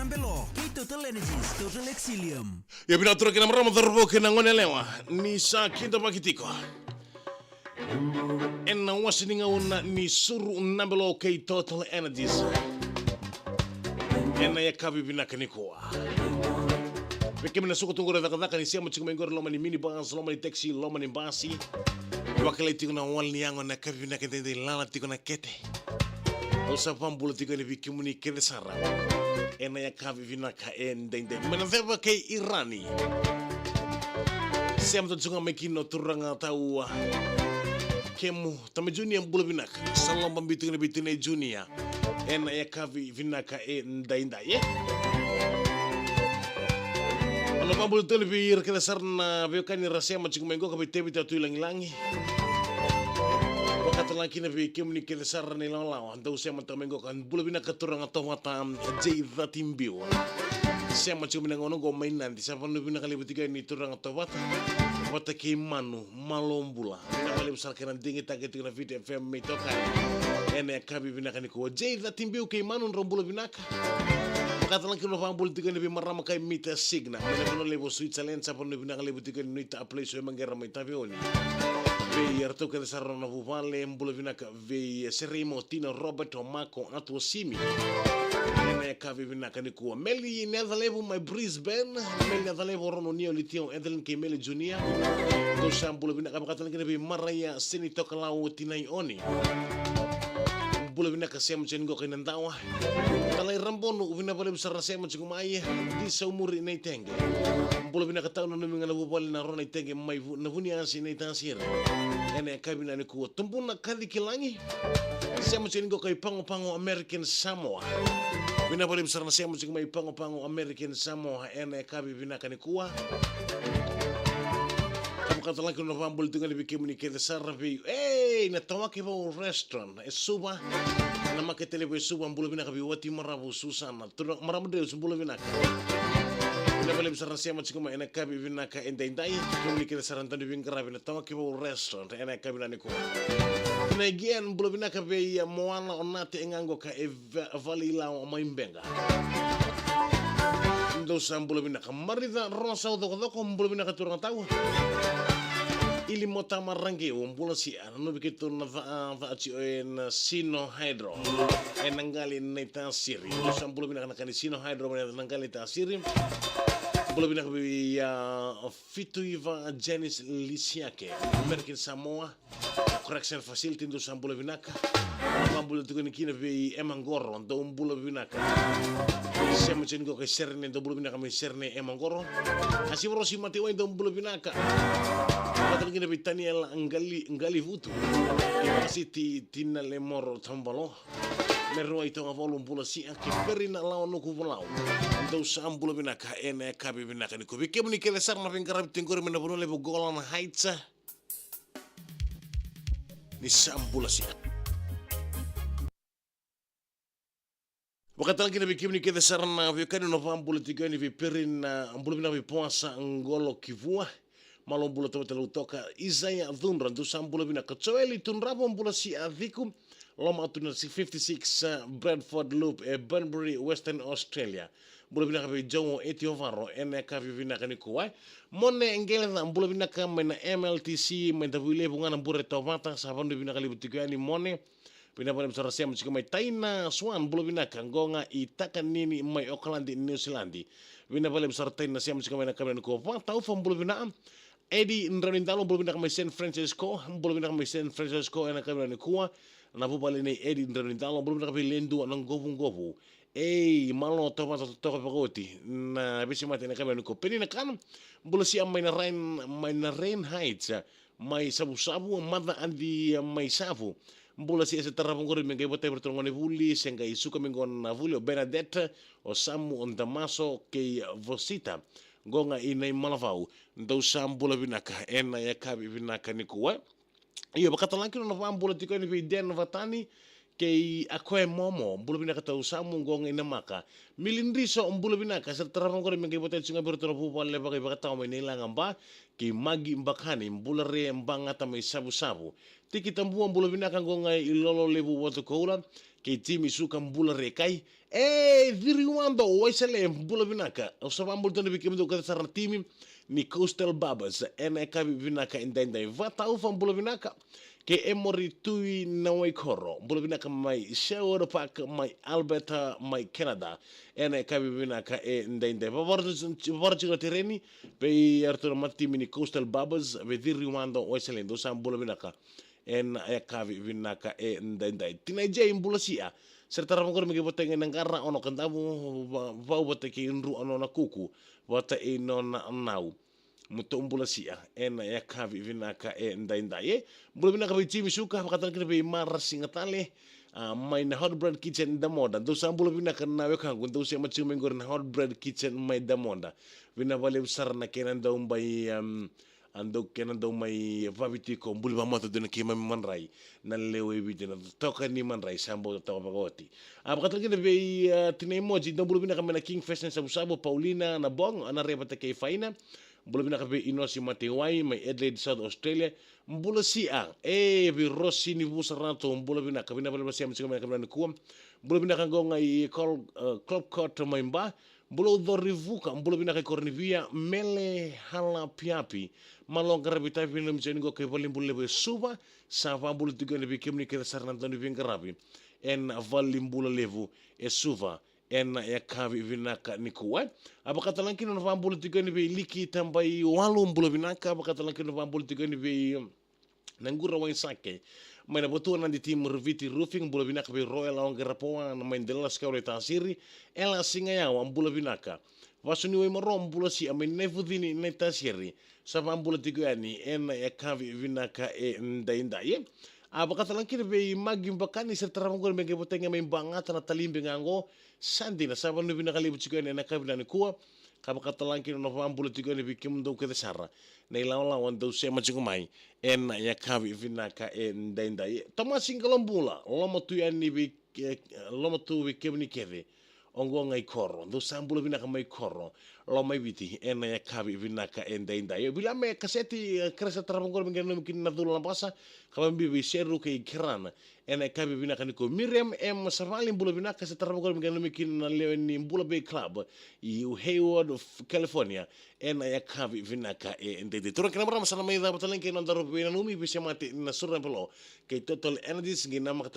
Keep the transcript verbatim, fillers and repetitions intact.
Belo, kei Total Energies, Total Exilium. Ia vinaka turaga kei na marama, cauravou kei na goneyalewa, ni sa kidavaki tiko ena wase ni gauna ni Suru na Belo kei Total Energies ena yakavi vinaka nikua. Vei kemuni na suka tu qori e cakacaka, ni sema tiko mai qori loma ni minibus, loma ni taxi, loma ni basi. Vakilai tiko na wali ni yago ena yakavi vinaka edaidai, lala tiko na kete. Au sa vakabula tiko yani vei kemuni kece sara ena yakavi vinaka edaidai. Mai na ceva kei Irani. Sema tale tiko ga mai kina o turaga tau Kemu, tama Junior, bula vinaka. Sa laba biu tiko yani vei Tinai Junior ena yakavi vinaka edaidai, e? Au na vakabula tiko yani vei ira kece sara na veiwekani ra sema tiko mai qo, ka vei Tevita Tuilagilagi. Vakatalega kina vei kemuni kece sara na ilawalawa dou sema tiko mai qo, ka bula vinaka turaga Tovata, J thirty Biu. Sema tiko mai na gauna qo mai Nadi, sa vanua vinaka levu tiko yani turaga Tovata vata kei Manu, malo bula. Vinaka vakalevu sara kei na digitaki tiko na Viti F M mai toka ena yakavi vinaka nikua. J thirty Biu kei Manu, drau bula vinaka. Vakatalega kina na vakabula tiko yani vei marama kai Mita Signa mai na vanua levu o Switzerland, sa vanua vinaka levu tiko yani Nuita, a place o Emagera mai Taveoni. Vei iratou kece sara na vuvale, bula vinaka. Vei Serei, Motina, Robert, o Mako, Atu, o Simi, ena yakavi vinaka nikua. Meli Nacalevu mai Brisbane, Meli Nacalevu, o Rono, Nio, Litio, Evelyn kei Meli Junior, dou sa bula vinaka. Vakatalega kina vei Maraia Seni Tokalau, Tinai Oni, bula vinaka, sema tiko yani qo kai Nadawa. Talai Rabonu, vinaka vakalevu sara na sema tiko mai. Di Saumuri Naitege, bula vinaka tau, nanumi ga na vuvale na Ro Naitege mai Vu-, na Vuniasi Naitasiri, ena yakavi vinaka nikua. Tubuna Kaci Kilagi, sema tiko yani qo kai Pago Pago, American Samoa. Vinaka vakalevu sara na sema tiko mai Pago Pago, American Samoa, ena yakavi vinaka nikua. Ka vakatalega kina na vakabula tiko yani vei kemuni kece sara vei, ei, na Tawake Vou Restaurant e Suva, na makete levu e Suva, bula vinaka. Vei Wati Maravu Susana, turaga marama Dreus, bula vinaka. Vinaka vakalevu sara na sema tiko mai ena yakavi vinaka edaidai. Kemuni kece sara na dau ni veiqaravi na Tawake Vou Restaurant ena yakavi vinaka nikua. Vinaka again, bula vinaka vei Moana, o Nate e Gago ka e Va-, Vale Ilawa mai Beqa. Dou sa bula vinaka. Marica Rosa, o Cokocoko, bula vinaka turaga tau. Ili Motama Raqeu, bula sia, nanumi keitou na ca-, ca tiko ena Sino Hydro ena Qali Naitasiri. Dou sa bula vinaka na ka ni Sino Hydro mai na Qali Naitasiri. Bula vinaka vei, a, Fitu Iva Janice Lisiake, American Samoa Correction Facility, dou sa bula vinaka. Vakabula tiko yani kina vei Emma Qoro, dou bula vinaka. Sema tiko yani qo kai Serene, dou bula vinaka mai Serene, Emma Qoro. Asivarosi Matewai, dou bula vinaka. Vakatalega kina vei Taniela Qali, Qalivutu, Ivakasiti Tinalemoro Taubalo, Meruai Togavalu, bula sia, kei Perina Lawanuku Volau, dou sa bula vinaka ena yakavi vinaka nikua. Vei kemuni kece sara na veiqaravi tiko qori mai na vanua levu Golan Heights, ni sa bula sia. Vakatalega kina vei kemuni kece sara na veiwekani, na vakabula tiko yani vei Perina, bula vinaka. Vei Poasa Qolokivua, malo bula Tovata Lautoka. Isaia Cudra, dou sa bula vinaka. Joeli Tudravo, bula sia Ciku, loma tu na fifty-six, a, Bradford Loop e Bunbury, Western Australia. Bula vinaka vei Joe Etiovaro ena yakavi vinaka nikua. Mone Qeleca, bula vinaka mai na M L T C mai Davuilevu ga na bure Tovata, sa vanua vinaka levu tiko yani Mone. Vinaka vakalevu sara na sema tiko mai. Taina Swan, bula vinaka, qo ga i Takanini mai Okaladi, Niusiladi. Vinaka vakalevu sara Taina na sema tiko mai ena yakavi nikua. Vakataufa, bula vinaka. Edi Draunidalo, bula vinaka mai San Francisco, bula vinaka mai San Francisco ena yakavi nikua. Na vuvale nei Edi Draunidalo, bula vinaka vei Ledua na Qovuqovu. Ei, malo Tovata totoka vakaoti na veisemati ena yakavi nikua. Penina Kana, bula sia mai na Ryan, mai na Ryan Heights, mai Savusavu, Maca Adi mai Savu. Bula sia, se tarava qori me qai votai vei iratou na gonevuli, se qai suka me qo na vuli, o Bernadette, o Samu, o Damaso kei Vosita, qo ga i Naimalavau. Dou sa bula vinaka ena yakavi vinaka nikua. Io, vakatalega kina na vakabula tiko yani vei Dena Vatani kei Akoe Momo, bula vinaka tau Samu, qo ga i Namaka. Mili Driso, bula vinaka, se tarava qori me qai votai tiko ga vei iratou na vuvale vakaivakatawa mai Nailaga Ba, kei Magi Bakani, bula re Bagata mai Savusavu. Tiki Tabua, bula vinaka qo ga i Lolo Levu Watakoula. Kei Jimmy Suka, bula re kai. E, Ciri Wado Waisele, bula vinaka. Au sa vabula tu yani vei kemudou kece sara na timi ni Coastal Babas ena yakavi vinaka edaidai. Vataufa, bula vinaka. Kei Emory Tui Nawaikoro, bula vinaka mai Sherwood Park, mai Alberta, mai Canada. Ena yakavi vinaka edaidai. Vavara tiko na tereni vei iratou na matatimi ni Coastal Babas, vei Ciri Wado Waisele, dou sa bula vinaka ena yakavi vinaka edaidai. Tinai J, bula sia. Sere tarava qori me qai vata ga i Naqara o Nona Kadavu, va-, vau vata kei Dru o Nona Kuku, vata i Nona Nau. Mutou bula sia ena yakavi vinaka edaidai, e. Bula vinaka vei Jimmy Suka, vakatale kina vei Mara Sigatale, a, mai na Hot Bread Kitchen Damoda. Dou sa bula vinaka na wekaqu, dou sema tiko mai qori na Hot Bread Kitchen mai Damoda. Vinaka vakalevu sara na kena dau mai, um, a dau kena dau mai vavi tiko, buli vamata dua na keimami madrai, na lewe i Viti, na toka ni madrai sa bau toka vakaoti. A, vakatale kina vei, a, Tinai Moji, dou bula vinaka mai na King Fashion Savusavu, Paulina Nabong, a, na Revata kei Faina. Bula vinaka vei Inosi Matewai mai Adelaide, South Australia. Bula sia, e, vei Rosi ni Vusa Rato, bula vinaka, vinaka vakalevu sema tiko mai na kavila nikua. Bula vinaka qo ga i Col-, e, Clopcot mai Ba. Bula Ucori Vuka, bula vinaka i Koronivia, Mele Halapiapi. Malo qaravi tavi na misioni qo kei Valibula Levu e Suva, sa vabula tiko yani vei kemuni kece sara na dau ni veiqaravi ena Valibula Levu e Suva ena yakavi vinaka nikua. A, vakatale kina na vabula tiko yani vei Liki Tabaiwalu, bula vinaka, vakatale kina na vabula tiko yani vei, um, Naqura Waisake. Mai na Vatua na di team Riviti Roofing, bula vinaka vei Royal Aoga Rapoa, na mai Dela Skau na iTasiri, Ela Sigayawa, bula vinaka. Vasuni Waimaro, bula sia, mai Naivucini na iTasiri. Sa vabula tiko yani ena yakavi vinaka edaidai, e. A, vakatale kina vei Magi Bakani, sere tarava qori me qai vata ga mai Bagata na Talibe ga qo. Sa dina, sa vanua vinaka levu tiko yani ena yakavi nikua. Ka vakatale kina na vabula tiko yani vei kemudou kece sara na ilawalawa dou sema tiko mai ena yakavi vinaka edaidai. Tomasi Qalobula, loma tu yani vei, e, loma tu vei kemuni kece. Oqo ga i Koro, dou sa bula vinaka mai Koro, loma i Viti, ena yakavi vinaka edaidai. Vila me kaseti, e, keresa tarava qori me qai nanumi kina na Cula Labasa, ka vakabibi vei Seru kei Kerana. Ena yakavi vinaka nikua. Miriam M Savali, bula vinaka, sa tarava qori me qai nanumi kina na lewe ni Bula Bay Club i Hayward, California. Ena yakavi vinaka edaidai. Turaga kei na marama, sa na mai cava tale ga kei na nodaru veinanumi, veisemati na Sura na Pelo kei Total Energies, qai namaka